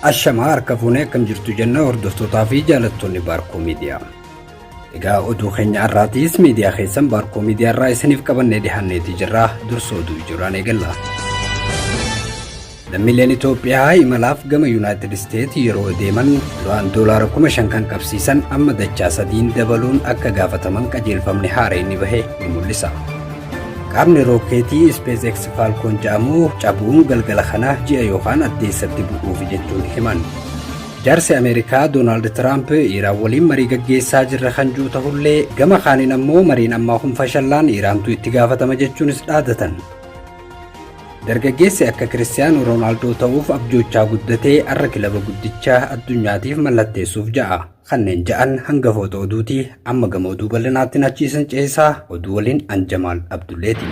Ashamaa harka fuunee akkam jirtu jenna hordoftootaa fi jaalattoonni Baarkoo Miidiyaa. Egaa oduu keenya har'aatiis miidiyaa keessan Baarkoo Miidiyaa irraa isiniif qabannee dhihaanneeti jirra. Dursa oduu ijoodhaan eegalla. Lammiileen Itoophiyaa imalaaf gama Yuunaayitid Isteet yeroo deeman duraan doolaara 5,000 kan qabsiisan amma dachaa sadiin dabaluun akka gaafataman qajeelfamni haaraan inni bahe ni mul'isa. Qaamni rookeetii SpaceX Falcon jedhamu cabuun galgala kana ji'a yookaan addeessatti bu'uuf jechuun himan. Jaarsi Ameerikaa Doonaald Tiraamp Iiraan waliin marii gaggeessaa jirra kan jiru ta'ullee gama kaaniin ammoo mariin ammaa kun fashallaan Iiraantu itti gaafatama jechuunis dhaadatan. Dargaggeessi akka Kiristiyaanoo Roonaaldoo ta'uuf abjoochaa guddatee har'a kilaba guddicha addunyaatiif mallatteessuuf ja'a. Kanneen ja'an hangafoota oduuti. Amma gama oduu bal'inaatti nachiisan ceesaa oduu waliin an Jamaal Abdulleeti.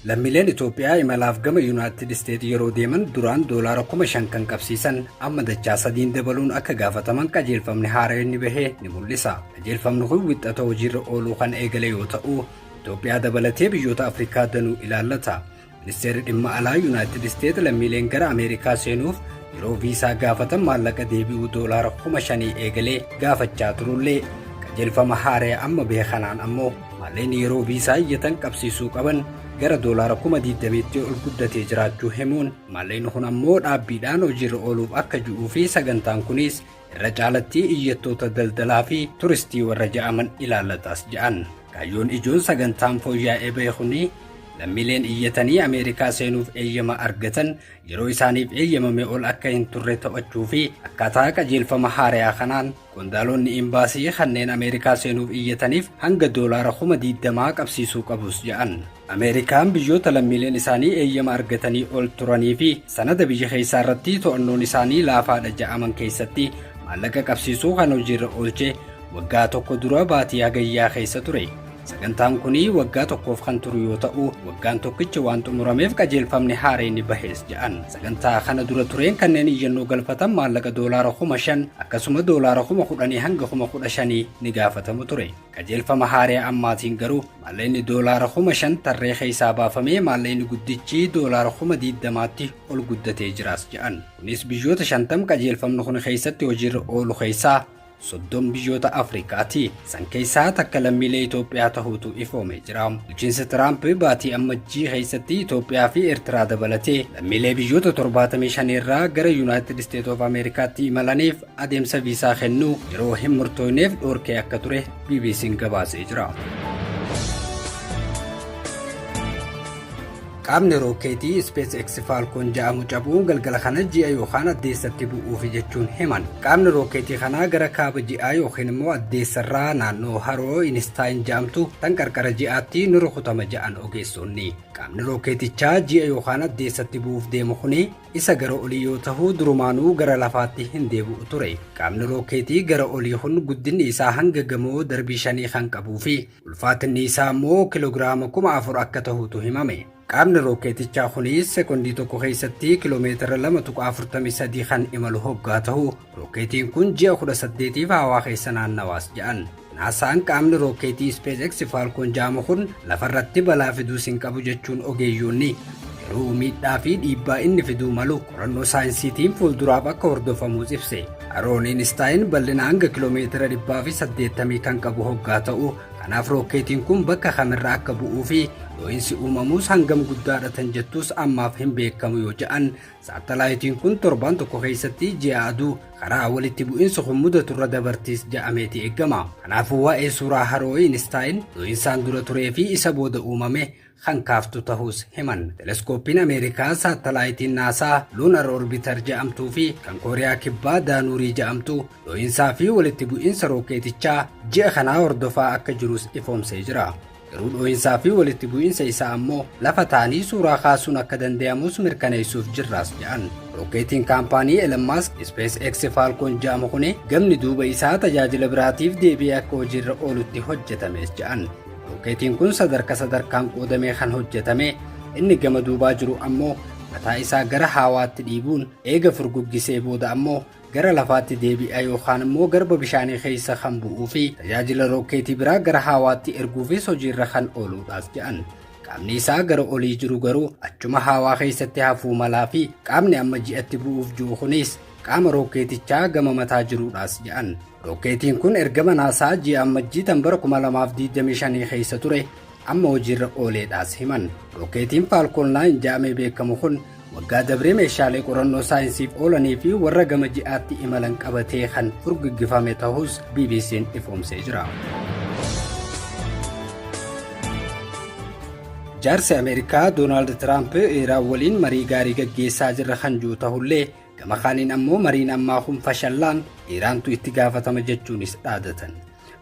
Lammiileen Itoophiyaa imalaaf gama Yuunaayitid Isteet yeroo deeman duraan doolaara 5,000 kan qabsiisan amma dachaa sadiin dabaluun akka gaafataman qajeelfamni haaraan inni bahe ni mul'isa. Qajeelfamni kun wixxata hojiirra ooluu kan eegale yoo ta'u, Itoophiyaa dabalatee biyyoota Afrikaa danuu ilaallata. Ministeerri dhimma alaa Yuunaayitid Isteet lammiileen gara Ameerikaa seenuuf yeroo viisaa gaafatan maallaqa deebi'uu doolaara 5,000 eegalee gaafachaa turullee qajeelfama haaraa amma bahe kanaan ammoo maallaqni yeroo viisaa iyyatan qabsiisuu qaban gara doolaara 20,000tti ol guddatee jiraachuu himuun maallaqni kun ammoo dhaabbiidhaan hojiirra ooluuf akka ji'uu fi sagantaan kunis irra caalatti iyyattoota daldalaa fi turistii warra ja'aman ilaallataas ja'an. Kaayyoon ijoon sagantaan fooyya'ee bahe kuni lammiileen iyyatanii Ameerikaa seenuuf eeyyama argatan yeroo isaaniif eeyyamame ol akka hin turre to'achuu fi akkaataa qajeelfama haaraa kanaan qondaalonni imbaasii kanneen Ameerikaa seenuuf iyyataniif hanga doolaara 20,000 qabsiisuu qabus ja'an. Ameerikaan biyyoota lammiileen isaanii eeyyama argatanii ol turanii fi sanada biyya keessaa irratti to'annoon isaanii laafaadha ja'aman keessatti maallaqa qabsiisuu kan hojiirra oolche waggaa tokko dura baatii hagayyaa keessa ture. Sagantaan kun waggaa tokkoof kan turu yoo ta'u, waggaan tokkicha waan xumurameef qajeelfamni haaraan ni bahees jedhan. Sagantaa kana dura tureen kanneen iyyannoo galfatan maallaqa doolaara 5,000 akkasuma doolaara 10,000 hanga 15,000 ni gaafatamu ture. Qajeelfama haaraa ammaatiin garuu maallaqni doolaara 5,000 tarree keessaa baafamee maallaqni guddichi doolaara 20,000tti ol guddatee jiraas jedhan. Kunis biyyoota 50 qajeelfamni kun keessatti hojiirra oolu keessaa 30 biyyoota Afrikaati. San keessaa takka lammiilee Itoophiyaa ta'uutu ifoomee jira. Bulchiinsi Tiraamp baatii ammajjii keessatti Itoophiyaa fi Eertiraa dabalatee lammiilee biyyoota 75 irraa gara Yuunaayitid Isteet of Ameerikaatti imalaniif adeemsa viisaa kennuu yeroo hin murtoofneef dhoorkee akka ture BBC'n gabaasee jira. Qaamni rookeetii SpaceX Falcon jedhamu cabuun galgala kana ji'a yookaan addeessatti bu'uuf jechuun himan. Qaamni rookeetii kanaa gara kaaba ji'aa yookiin immoo addeessarraa naannoo haroo Inistaayin jedhamtu tan qarqara ji'aatti ni rukutama jedhan ogeessonni. Qaamni rookeetichaa ji'a yookaan addeessatti bu'uuf deemu kuni isa gara olii yoo ta'u durumaanuu gara lafaatti hin deebi'u ture. Qaamni rookeetii gara olii kun guddinni isaa hanga gamoo darbii 5 kan qabuu fi ulfaatinni isaa immoo kiloogiraama 4,000 akka ta'utu himame. Qaamni rookeetichaa kunis sekondii tokko keessatti kiloomeetira 2.43 kan imalu hoggaa ta'u rookeetiin kun ji'a 18f hawaa keessa naannawaas jedhan. NASA'n qaamni rookeetii SpaceX Falcon jedhamu kun lafarratti balaa fiduus hin qabu jechuun ogeeyyoonni garuu miidhaa fi dhiibbaa inni fiduu malu qorannoo saayinsiitiin fuulduraaf akka hordofamuus ibse. Haroon Einstein bal'ina hanga kiloomeetira 180 kan qabu hoggaa ta'u kanaaf rookeetiin kun bakka kamirra akka bu'uu fi dho'iinsi uumamuus hangam guddaadha tan jettus ammaaf hin beekamu yoo jedhan saatalaayitiin kun torbaan tokko keessatti ji'a aduu karaa walitti bu'iinsi kun mudaturra dabartiis ja'ameeti eegama. Kanaafuu waa'ee suuraa haroo Einstein dho'iinsaan dura turee fi isa booda uumame kan kaaftu ta'us himan. Teleskooppiin Ameerikaa saatalaayitiin naasaa Lunar Orbiter jedhamtuu fi kan Kooriyaa Kibbaa Daanuurii jedhamtu dho'iinsaa fi walitti bu'iinsa rookeetichaa ji'a kanaa hordofaa akka jirus ifoomsee jira. Garuu dho'iinsaa fi walitti bu'iinsa isaa ammoo lafa ta'anii suuraa kaasuun akka danda'amus mirkaneessuuf jirraas jedhan. Rookeetiin kaampaanii Elon Musk SpaceX Falcon jedhamu kun gamni duuba isaa tajaajila biraatiif deebi'ee akka hojiirra oolutti hojjetames jedhan. Rookeetiin kun sadarka sadarkaan qoodamee kan hojjetame inni gama duubaa jiru ammoo mataa isaa gara haawaatti dhiibuun eega furguggisee booda ammoo gara lafaatti deebi'a yookaan immoo garba bishaanii keessa kan bu'uu fi tajaajila rookeetii biraa gara haawaatti erguufis hojiirra kan ooluudhaas jedhan. Qaamni isaa gara olii jiru garuu achuma haawaa keessatti hafuu malaa fi qaamni amma ji'atti bu'uuf jiru kunis qaama rookeetichaa gama mataa jiruudhaas jedhan. Rookeetiin kun ergama naasaa ji'a Ammajjii tan bara 2025 keessa ture amma hojiirra ooleedhaas himan. Rookeetiin Falcon 9 jedhamee beekamu kun waggaa dabree meeshaalee qorannoo saayinsiif oolanii fi warra gama ji'aatti imalan qabatee kan furguggifame ta'us BBC'n ifoomsee jira. Jaarsi Ameerikaa Doonaald Tiraamp Iraan waliin marii gaarii gaggeessaa jirra kan jiru ta'ullee, gama kaaniin ammoo mariin ammaa kun fashallaan Iraantu itti gaafatama jechuunis dhaadatan.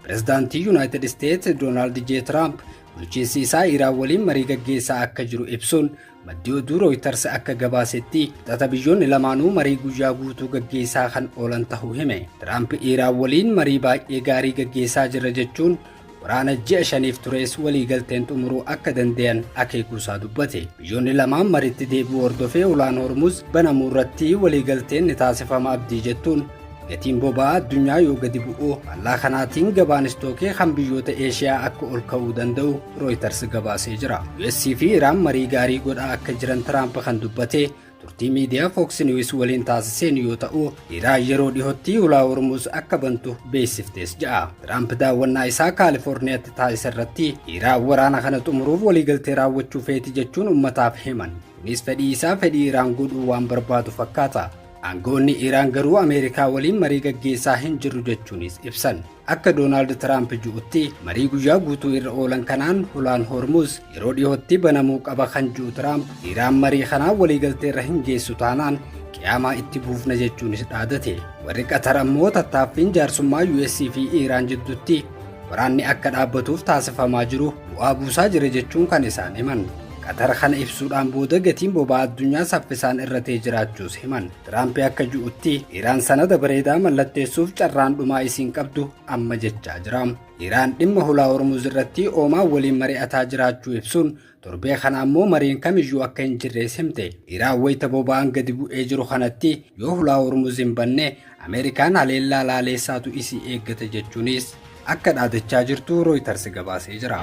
Pireezidaantii Yuunaayitid Isteets Doonaald J. Tiraamp bulchiinsi isaa Iraan waliin marii gaggeessaa akka jiru ibsuun, maddi oduu Rooyitars akka gabaasetti, xata biyyoonni lamaanuu marii guyyaa guutuu gaggeessaa kan oolan ta'uu hime. Tiraamp Iraan waliin marii baay'ee gaarii gaggeessaa jirra jechuun waraana ji'a 5f tures waliigalteen xumuruu akka danda'an akeekuusaa dubbate. Biyyoonni lamaan maritti deebi'uu hordofee ulaan Hormuz banamuu irratti waliigalteen ni taasifama abdii jettuun gatiin boba'aa addunyaa yoo gadi bu'u, faallaa kanaatiin gabaan istookii kan biyyoota Eeshiyaa akka ol ka'uu danda'u Rooyitars gabaasee jira. US fi Iraan marii gaarii godhaa akka jiran Tiraamp kan dubbate turtii miidiyaa Fox News waliin taasiseen yoo ta'u, Iraan yeroo dhihootti ulaa Hormuz akka bantu beeksiftees ja'a. Tiraamp daawwannaa isaa Kaalifoorniyaatti taasise irratti Iraan waraana kana xumuruuf waliigaltee raawwachuu feeti jechuun ummataaf himan. Kunis fedhii isaa fedhii Iraan godhuu waan barbaadu fakkaata. Aangoonni Iraan garuu Ameerikaa waliin marii gaggeessaa hin jirru jechuunis ibsan. Akka Doonaald Tiraamp ji'utti, marii guyyaa guutuu irra oolan kanaan hulaan Hormuz yeroo dhihootti banamuu qaba kan ji'u Tiraamp, Iraan marii kanaan waliigaltee irra hin geessu taanaan qiyaamaa itti buufna jechuunis dhaadate. Warri Qatar ammoo tattaaffiin jaarsummaa US fi Iraan jidduutti waraanni akka dhaabbatuuf taasifamaa jiru bu'aa buusaa jira jechuun kan isaan himan. Qatar kana ibsuudhaan booda gatiin boba'aa addunyaa saffisaan irratee jiraachuus himan. Tiraamp akka ji'utti, Iraan sanada bareedaa mallatteessuuf carraan dhumaa isiin qabdu amma jechaa jira. Iraan dhimma hulaa Hormuz irratti Oomaan waliin mari'ataa jiraachuu ibsuun, torbee kana ammoo mariin kamiyyuu akka hin jirrees himte. Iraan wayita boba'aan gadi bu'ee jiru kanatti yoo hulaa Hormuz hin banne Ameerikaan haleellaa laaleessaatu isii eeggata jechuunis akka dhaadachaa jirtu Rooyitars gabaasee jira.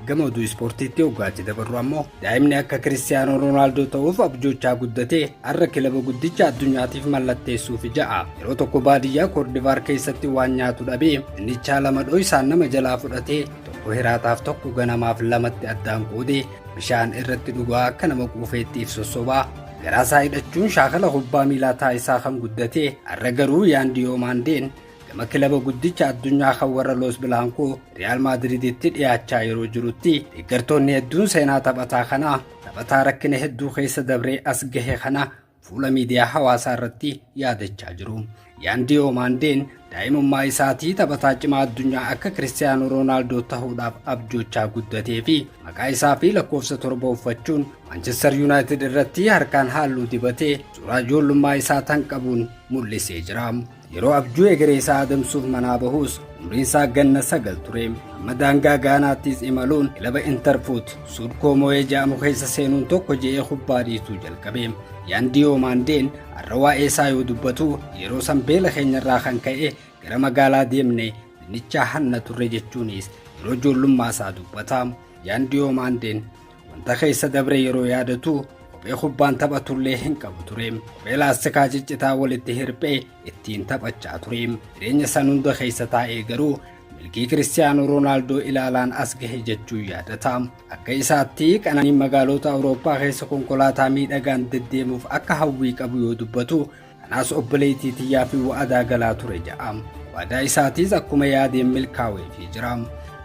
Gama oduu ispoortiitti hoggaatti dabarru ammoo, daa'imni akka Kiristiyaanoo Roonaaldoo ta'uuf abjoochaa guddatee har'a kilaba guddicha addunyaatiif mallatteessuuf ja'a. Yeroo tokko baadiyyaa Koordivaar keessatti waan nyaatu dhabee dinnichaa lama dho'isaan nama jalaa fudhatee, tokko hiraataaf tokko ganamaaf lamatti addaan qoodee, bishaan irratti dhugaa akka nama quufeetti if sossobaa garaasaa hidhachuun shaakala kubbaa miilaa taayisaa kan guddatee, har'a garuu Yaandiyoo Maandeen gama kilaba guddicha addunyaa kan warra Loos Bilaankoo Riyaal Maadiriditti dhiyaachaa yeroo jirutti, deeggartoonni hedduun seenaa taphataa kanaa, taphataa rakkina hedduu keessa dabree as gahe kana, fuula miidiyaa hawaasaa irratti yaadachaa jiru. Yaandiyoo Maandeen daa'imummaa isaatii taphataa cimaa addunyaa akka Kiristiyaanoo Roonaaldoo ta'uudhaaf abjoochaa guddatee fi maqaa isaa fi lakkoofsa 7 uffachuun Maanchestar Yuunaayitid irratti harkaan halluu dibatee suuraa ijoollummaa isaa tan qabuun mul'isee jira. Yeroo abjuu egeree isaa adamsuuf manaa bahus umriin isaa ganna 9 ture. Amma daangaa Gaanaattis imaluun kilaba Interfoot Suudkoo Moo'ee jedhamu keessa seenuun tokko je'ee kubbaa dhiituu jalqabe. Yaandiyoo Maandeen har'a waa'ee isaa yoo dubbatu, yeroo san beela keenyarraa kan ka'e gara magaalaa deemne dinnichaa hanna turre jechuunis yeroo ijoollummaa isaa dubbata. Yaandiyoo Maandeen wanta keessa dabre yeroo yaadatu, kophee kubbaan taphatullee hin qabu ture. Kophee laastikaa ciccitaa walitti hirphee ittiin taphachaa ture. Jireenya san hunda keessa taa'ee garuu milkii Kiristiyaanoo Roonaaldoo ilaalaan as gahe jechuun yaadata. Akka isaatti qananiin magaalota Awurooppaa keessa konkolaataa miidhagaan deddeemuuf akka hawwii qabu yoo dubbatu, kanaas obboleettii tiyyaa fi wa'adaa galaa ture ja'a. Waadaa isaatiis akkuma yaadeen milkaa'eefii jira.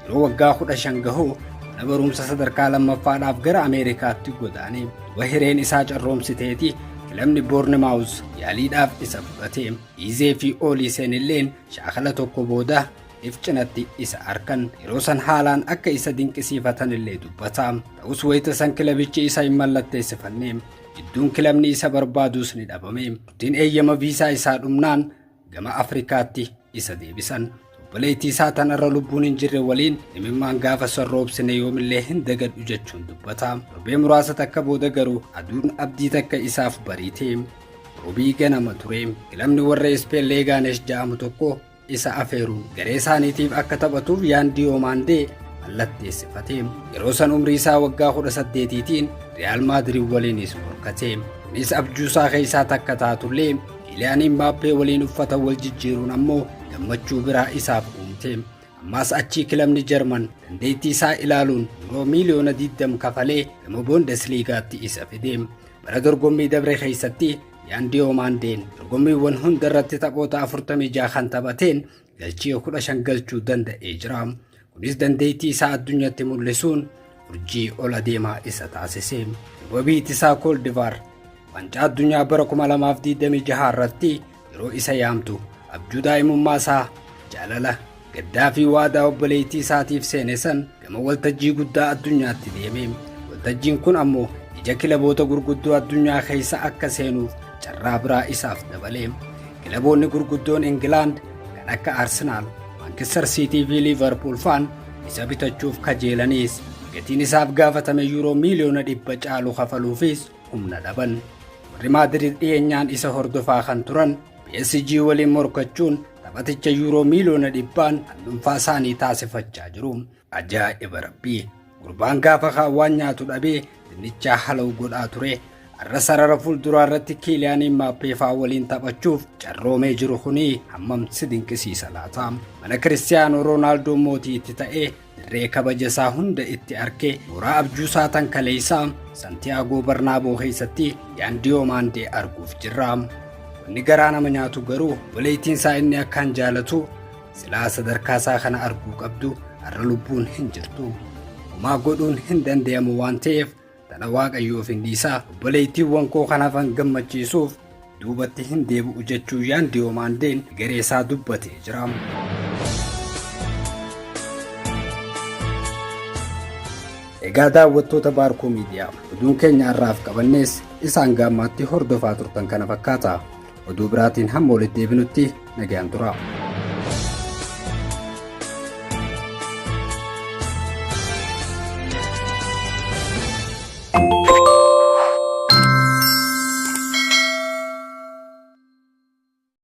Yeroo waggaa 15 gahu mana barumsa sadarkaa lammaffaadhaaf gara Ameerikaatti godaane. Duba hireen isaa carroomsiteeti kilabni Boornemaawuz yaaliidhaaf isa fudhate. Iizee fi Ooliiseen illeen shaakala tokko booda if cinatti isa arkan. Yeroo san haalaan akka isa dinqisiifatan illee dubbata. Ta'us wayita san kilabichi isa hin mallatteessifanne. Jidduun kilabni isa barbaadus ni dhabame. Murtiin eeyyama viisaa isaa dhumnaan gama Afrikaatti isa deebisan. Obboleettii isaa tan irra lubbuun hin jirre waliin imimmaan gaafa san roobsine yoomillee hin dagadhu jechuun dubbata. Torbee muraasa takka booda garuu aduun abdii takka isaaf bariite. Roobii ganama ture. Kilabni warra Ispeen Leegaanesh jedhamu tokko isa afeeruun garee isaaniitiif akka taphatuuf Yaan Diyoomaandee mallatteessifate. Yeroo san umrii isaa waggaa 18tiin Riyaal Maadiriid waliinis morkate. Kunis abjuu isaa keessaa takka taatullee, Kiiliyaan Imbaappee waliin uffata wal jijjiiruun ammoo gammachuu biraa isaaf uumte. Ammaas achii kilabni Jarman dandeettii isaa ilaaluun yuuroo miiliyoona 20 kafalee gama Boondesliigaatti isa fide. Bara dorgommii dabre keessatti Yaan Diyoomaandeen dorgommiiwwan hunda irratti taphoota 46 kan taphateen galchii 15 galchuu danda'ee jira. Kunis dandeettii isaa addunyatti mul'isuun urjii ol adeemaa isa taasise. Wabii ittisaa Kooldivaar waancaa addunyaa bara 2026 irratti yeroo isa yaamtu abjuu daa'imummaa isaa, jaalala, gaddaa fi waadaa obboleettii isaatiif seene san gama waltajjii guddaa addunyaatti deeme. Waltajjiin kun ammoo ija kilaboota gurguddoo addunyaa keessa akka seenuuf carraa biraa isaaf dabale. Kilaboonni gurguddoon Ingilaand kan akka Arsenaal, Maanchister Siitii fi Liivarpuul fa'an isa bitachuuf kajeelaniis, gatiin isaaf gaafatame yuuroo miiliyoona 100 caalu kafaluufis humna dhaban. Warri Maadiriid dhiyeenyaan isa hordofaa kan turan PSG waliin morkachuun taphaticha yuuroo miiliyoona 100n kan dhuunfaa isaanii taasifachaa jiru. Ajaa'iba rabbii! Gurbaan gaafa kaan waan nyaatu dhabee dinnichaa halawu godhaa ture, har'a sarara fuulduraa irratti Kiiliyaan Imbaappee fa'aa waliin taphachuuf carroomee jiru kuni hammam si dinqisiisa laata? Mana Kiristiyaanoo Roonaaldoo mootii itti ta'ee, dirree kabaja isaa hunda itti arke, mooraa abjuu isaa tan kaleessaa Santiyaagoo Barnaaboo keessatti Yaan Diyoomaandee arguuf jirra. Wanni garaa nama nyaatu garuu obboleettiin isaa inni akkaan jaalatu, silaa sadarkaa isaa kana arguu qabdu, har'a lubbuun hin jirtu. Homaa godhuun hin danda'amu waan ta'eef tana Waaqayyoof hin dhiisaa. Obboleettiiwwan koo kan hafan gammachiisuuf duubatti hin deebi'u jechuun Yaan Diyoomaandeen garee isaa dubbatee jira. Egaa daawwattoota Baarkuu Miidiyaa, oduun keenya har'aaf qabannees isaan gaammaatti hordofaa turtan kana fakkaata. Oduu biraatiin hamma walitti deebinutti nagaan tura.